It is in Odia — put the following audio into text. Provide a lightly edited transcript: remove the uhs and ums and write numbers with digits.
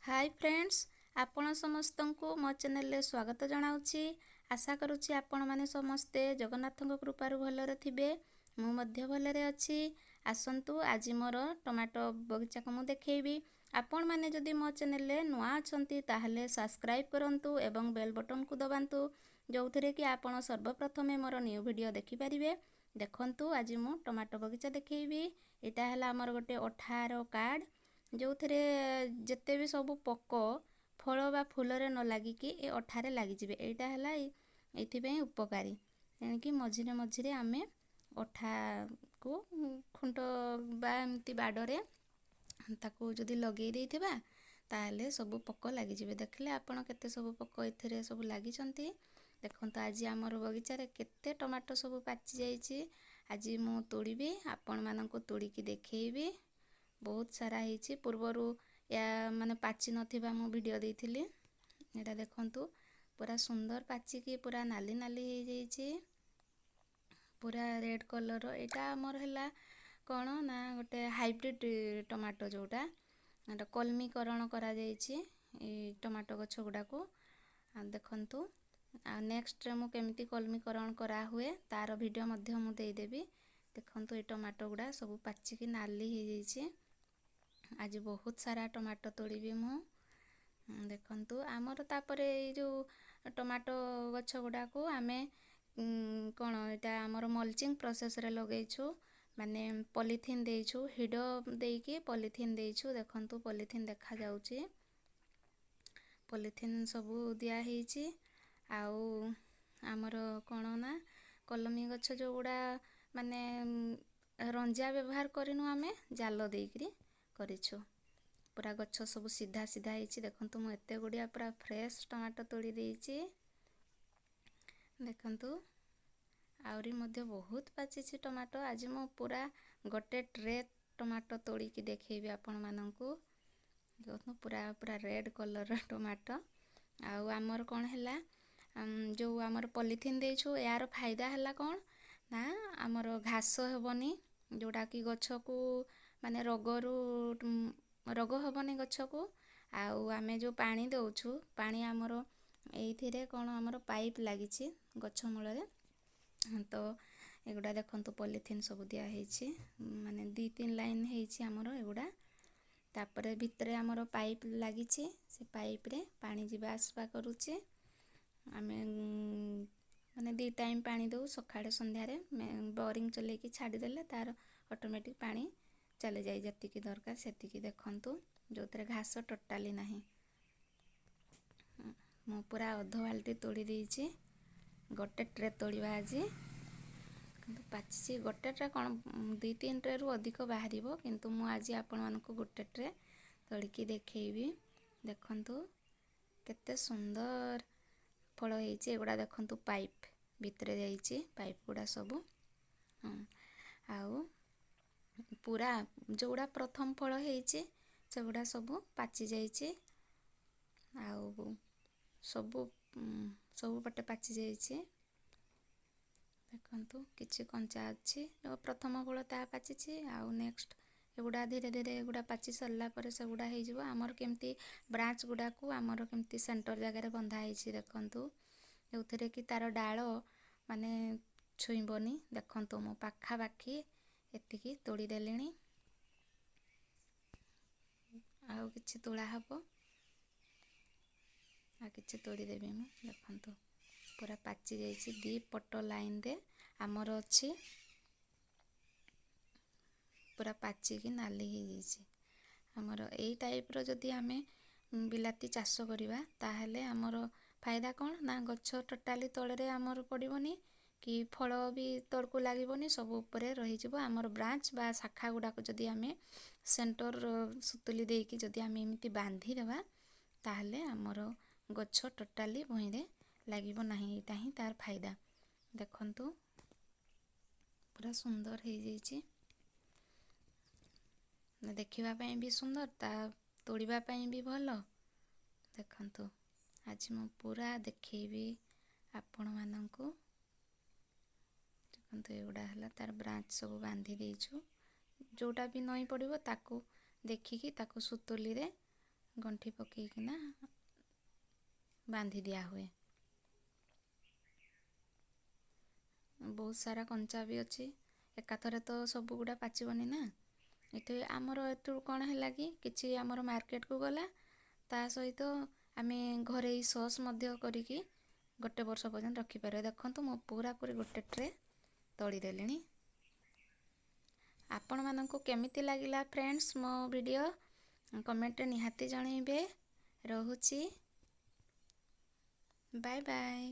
ହାଇ ଫ୍ରେଣ୍ଡସ୍, ଆପଣ ସମସ୍ତଙ୍କୁ ମୋ ଚ୍ୟାନେଲରେ ସ୍ୱାଗତ ଜଣାଉଛି। ଆଶା କରୁଛି ଆପଣମାନେ ସମସ୍ତେ ଜଗନ୍ନାଥଙ୍କ କୃପାରୁ ଭଲରେ ଥିବେ। ମୁଁ ମଧ୍ୟ ଭଲରେ ଅଛି। ଆସନ୍ତୁ, ଆଜି ମୋର ଟମାଟୋ ବଗିଚାକୁ ମୁଁ ଦେଖେଇବି। ଆପଣମାନେ ଯଦି ମୋ ଚ୍ୟାନେଲରେ ନୂଆ ଅଛନ୍ତି, ତାହେଲେ ସବସ୍କ୍ରାଇବ୍ କରନ୍ତୁ ଏବଂ ବେଲ୍ ବଟନ୍କୁ ଦବାନ୍ତୁ, ଯେଉଁଥିରେ କି ଆପଣ ସର୍ବପ୍ରଥମେ ମୋର ନ୍ୟୁ ଭିଡ଼ିଓ ଦେଖିପାରିବେ। ଦେଖନ୍ତୁ, ଆଜି ମୁଁ ଟମାଟୋ ବଗିଚା ଦେଖେଇବି। ଏଇଟା ହେଲା ଆମର ଗୋଟେ ଅଠାର କାର୍ଡ଼, ଯେଉଁଥିରେ ଯେତେ ବି ସବୁ ପୋକ ଫଳ ବା ଫୁଲରେ ନ ଲାଗିକି ଏ ଅଠାରେ ଲାଗିଯିବେ। ଏଇଟା ହେଲା ଏଇଥିପାଇଁ ଉପକାରୀ। ତେଣିକି ମଝିରେ ମଝିରେ ଆମେ ଅଠାକୁ ଖୁଣ୍ଟ ବା ଏମିତି ବାଡ଼ରେ ତାକୁ ଯଦି ଲଗେଇ ଦେଇଥିବା, ତାହେଲେ ସବୁ ପୋକ ଲାଗିଯିବେ। ଦେଖିଲେ ଆପଣ, କେତେ ସବୁ ପୋକ ଏଥିରେ ସବୁ ଲାଗିଛନ୍ତି। ଦେଖନ୍ତୁ, ଆଜି ଆମର ବଗିଚାରେ କେତେ ଟମାଟୋ ସବୁ ପାଚି ଯାଇଛି। ଆଜି ମୁଁ ତୋଳିବି, ଆପଣମାନଙ୍କୁ ତୋଳିକି ଦେଖେଇବି। ବହୁତ ସାରା ହେଇଛି। ପୂର୍ବରୁ ୟା ମାନେ ପାଚି ନଥିବା ମୁଁ ଭିଡ଼ିଓ ଦେଇଥିଲି। ଏଇଟା ଦେଖନ୍ତୁ, ପୁରା ସୁନ୍ଦର ପାଚିକି ପୁରା ନାଲି ନାଲି ହେଇଯାଇଛି, ପୁରା ରେଡ଼୍ କଲର୍। ଏଇଟା ଆମର ହେଲା କ'ଣ ନା ଗୋଟେ ହାଇବ୍ରିଡ଼ ଟମାଟୋ, ଯେଉଁଟା ଏଇଟା କଲମୀକରଣ କରାଯାଇଛି ଏଇ ଟମାଟୋ ଗଛ ଗୁଡ଼ାକୁ। ଆଉ ଦେଖନ୍ତୁ, ଆଉ ନେକ୍ସଟରେ ମୁଁ କେମିତି କଲମୀକରଣ କରାହୁଏ ତାର ଭିଡ଼ିଓ ମଧ୍ୟ ମୁଁ ଦେଇଦେବି। ଦେଖନ୍ତୁ, ଏଇ ଟମାଟୋ ଗୁଡ଼ା ସବୁ ପାଚିକି ନାଲି ହେଇଯାଇଛି। ଆଜି ବହୁତ ସାରା ଟମାଟୋ ତୋଳିବି ମୁଁ। ଦେଖନ୍ତୁ, ଆମର ତାପରେ ଏଇ ଯେଉଁ ଟମାଟୋ ଗଛ ଗୁଡ଼ାକୁ ଆମେ କ'ଣ ଏଇଟା ଆମର ମଲଚିଂ ପ୍ରୋସେସ୍ରେ ଲଗେଇଛୁ, ମାନେ ପଲିଥିନ୍ ଦେଇଛୁ, ହିଡ଼ ଦେଇକି ପଲିଥିନ୍ ଦେଇଛୁ। ଦେଖନ୍ତୁ, ପଲିଥିନ୍ ଦେଖାଯାଉଛି, ପଲିଥିନ୍ ସବୁ ଦିଆହେଇଛି। ଆଉ ଆମର କ'ଣ ନା କଲମୀ ଗଛ ଯେଉଁଗୁଡ଼ା ମାନେ ରଞ୍ଜା ବ୍ୟବହାର କରିନୁ, ଆମେ ଜାଲ ଦେଇକିରି କରିଛୁ। ପୁରା ଗଛ ସବୁ ସିଧା ସିଧା ହେଇଛି। ଦେଖନ୍ତୁ, ମୁଁ ଏତେ ଗୁଡ଼ିଏ ପୁରା ଫ୍ରେଶ୍ ଟମାଟୋ ତୋଳି ଦେଇଛି। ଦେଖନ୍ତୁ, ଆହୁରି ମଧ୍ୟ ବହୁତ ପାଚିଛି ଟମାଟୋ। ଆଜି ମୁଁ ପୁରା ଗୋଟେ ଟ୍ରେ ଟମାଟୋ ତୋଳିକି ଦେଖେଇବି ଆପଣମାନଙ୍କୁ। ଦେଖନ୍ତୁ, ପୁରା ପୁରା ରେଡ଼୍ କଲର୍ର ଟମାଟୋ। ଆଉ ଆମର କ'ଣ ହେଲା, ଯେଉଁ ଆମର ପଲିଥିନ୍ ଦେଇଛୁ, ଏହାର ଫାଇଦା ହେଲା କ'ଣ ନା ଆମର ଘାସ ହେବନି, ଯେଉଁଟାକି ଗଛକୁ ମାନେ ରୋଗରୁ ରୋଗ ହେବନି ଗଛକୁ। ଆଉ ଆମେ ଯେଉଁ ପାଣି ଦେଉଛୁ, ପାଣି ଆମର ଏଇଥିରେ କ'ଣ ଆମର ପାଇପ୍ ଲାଗିଛି ଗଛ ମୂଳରେ। ତ ଏଗୁଡ଼ା ଦେଖନ୍ତୁ, ପଲିଥିନ୍ ସବୁ ଦିଆହେଇଛି, ମାନେ 2 3 ଲାଇନ୍ ହେଇଛି ଆମର ଏଗୁଡ଼ା। ତାପରେ ଭିତରେ ଆମର ପାଇପ୍ ଲାଗିଛି, ସେ ପାଇପ୍ରେ ପାଣି ଯିବା ଆସିବା କରୁଛି। ଆମେ ମାନେ 2 ଟାଇମ୍ ପାଣି ଦେଉ, ସକାଳେ ସନ୍ଧ୍ୟାରେ। ବୋରିଂ ଚଲେଇକି ଛାଡ଼ିଦେଲେ ତାର ଅଟୋମେଟିକ୍ ପାଣି ଚାଲିଯାଏ, ଯେତିକି ଦରକାର ସେତିକି। ଦେଖନ୍ତୁ, ଯେଉଁଥିରେ ଘାସ ଟୋଟାଲି ନାହିଁ। ମୁଁ ପୁରା ଅଧ ବାଲ୍ଟି ତୋଳି ଦେଇଛି। ଗୋଟେ ଟ୍ରେ ତୋଳିବା ଆଜି। କିନ୍ତୁ ପାଚିଛି। ଗୋଟେ ଟ୍ରେ କ'ଣ, 2 3 ଟ୍ରେରୁ ଅଧିକ ବାହାରିବ, କିନ୍ତୁ ମୁଁ ଆଜି ଆପଣମାନଙ୍କୁ ଗୋଟେ ଟ୍ରେ ତୋଳିକି ଦେଖେଇବି। ଦେଖନ୍ତୁ, କେତେ ସୁନ୍ଦର ଫଳ ହେଇଛି। ଏଗୁଡ଼ା ଦେଖନ୍ତୁ, ପାଇପ୍ ଭିତରେ ଯାଇଛି ପାଇପ୍ ଗୁଡ଼ା ସବୁ। ହଁ, ଆଉ ପୁରା ଯେଉଁଗୁଡ଼ା ପ୍ରଥମ ଫଳ ହେଇଛି, ସେଗୁଡ଼ା ସବୁ ପାଚି ଯାଇଛି, ଆଉ ସବୁ ସବୁ ପଟେ ପାଚି ଯାଇଛି। ଦେଖନ୍ତୁ, କିଛି କଞ୍ଚା ଅଛି। ପ୍ରଥମ ଫଳ ତାହା ପାଚିଛି, ଆଉ ନେକ୍ସଟ ଏଗୁଡ଼ା ଧୀରେ ଧୀରେ ଏଗୁଡ଼ା ପାଚି ସରିଲା ପରେ ସେଗୁଡ଼ା ହେଇଯିବ। ଆମର କେମିତି ବ୍ରାଞ୍ଚ ଗୁଡ଼ାକୁ ଆମର କେମିତି ସେଣ୍ଟର ଜାଗାରେ ବନ୍ଧା ହେଇଛି ଦେଖନ୍ତୁ, ଯେଉଁଥିରେ କି ତାର ଡାଳ ମାନେ ଛୁଇଁବନି। ଦେଖନ୍ତୁ, ମୁଁ ପାଖାପାଖି ଏତିକି ତୋଳିଦେଲିଣି। ଆଉ କିଛି ତୋଳା ହେବ, ଆଉ କିଛି ତୋଳିଦେବି ମୁଁ। ଦେଖନ୍ତୁ, ପୁରା ପାଚି ଯାଇଛି। 2 ପଟ ଲାଇନରେ ଆମର ଅଛି, ପୁରା ପାଚିକି ନାଲି ହେଇଯାଇଛି। ଆମର ଏଇ ଟାଇପ୍ର ଯଦି ଆମେ ବିଲାତି ଚାଷ କରିବା, ତାହେଲେ ଆମର ଫାଇଦା କ'ଣ ନା ଗଛ ଟୋଟାଲି ତଳରେ ଆମର ପଡ଼ିବନି କି ଫଳ ବି ତଳକୁ ଲାଗିବନି, ସବୁ ଉପରେ ରହିଯିବ। ଆମର ବ୍ରାଞ୍ଚ ବା ଶାଖା ଗୁଡ଼ାକୁ ଯଦି ଆମେ ସେଣ୍ଟର ସୁତୁଲି ଦେଇକି ଯଦି ଆମେ ଏମିତି ବାନ୍ଧିଦେବା, ତାହେଲେ ଆମର ଗଛ ଟୋଟାଲି ଭୂଇଁରେ ଲାଗିବ ନାହିଁ। ଏଇଟା ହିଁ ତାର ଫାଇଦା। ଦେଖନ୍ତୁ, ପୁରା ସୁନ୍ଦର ହେଇଯାଇଛି। ଦେଖିବା ପାଇଁ ବି ସୁନ୍ଦର, ତା ତୋଳିବା ପାଇଁ ବି ଭଲ। ଦେଖନ୍ତୁ, ଆଜି ମୁଁ ପୁରା ଦେଖେଇବି ଆପଣମାନଙ୍କୁ। ଦେଖନ୍ତୁ, ଏଗୁଡ଼ା ହେଲା ତାର ବ୍ରାଞ୍ଚ, ସବୁ ବାନ୍ଧି ଦେଇଛୁ। ଯେଉଁଟା ବି ନଇଁ ପଡ଼ିବ, ତାକୁ ଦେଖିକି ତାକୁ ସୁତୁଲିରେ ଗଣ୍ଠି ପକାଇକିନା ବାନ୍ଧି ଦିଆହୁଏ। ବହୁତ ସାରା କଞ୍ଚା ବି ଅଛି, ଏକାଥରେ ତ ସବୁଗୁଡ଼ା ପାଚିବନି ନା। ଏଠି ଆମର ଏଥିରୁ କ'ଣ ହେଲା କି କିଛି ଆମର ମାର୍କେଟକୁ ଗଲା, ତା ସହିତ ଆମେ ଘରୋଇ ସସ୍ ମଧ୍ୟ କରିକି ଗୋଟେ ବର୍ଷ ପର୍ଯ୍ୟନ୍ତ ରଖିପାରିବା। ଦେଖନ୍ତୁ, ମୁଁ ପୁରାପୁରି ଗୋଟେ ଟ୍ରେ ତୋଳିଦେଲିଣି। ଆପଣମାନଙ୍କୁ କେମିତି ଲାଗିଲା ଫ୍ରେଣ୍ଡସ୍ ମୋ ଭିଡ଼ିଓ, କମେଣ୍ଟରେ ନିହାତି ଜଣାଇବେ। ରହୁଛି, ବାଏ ବାଏ।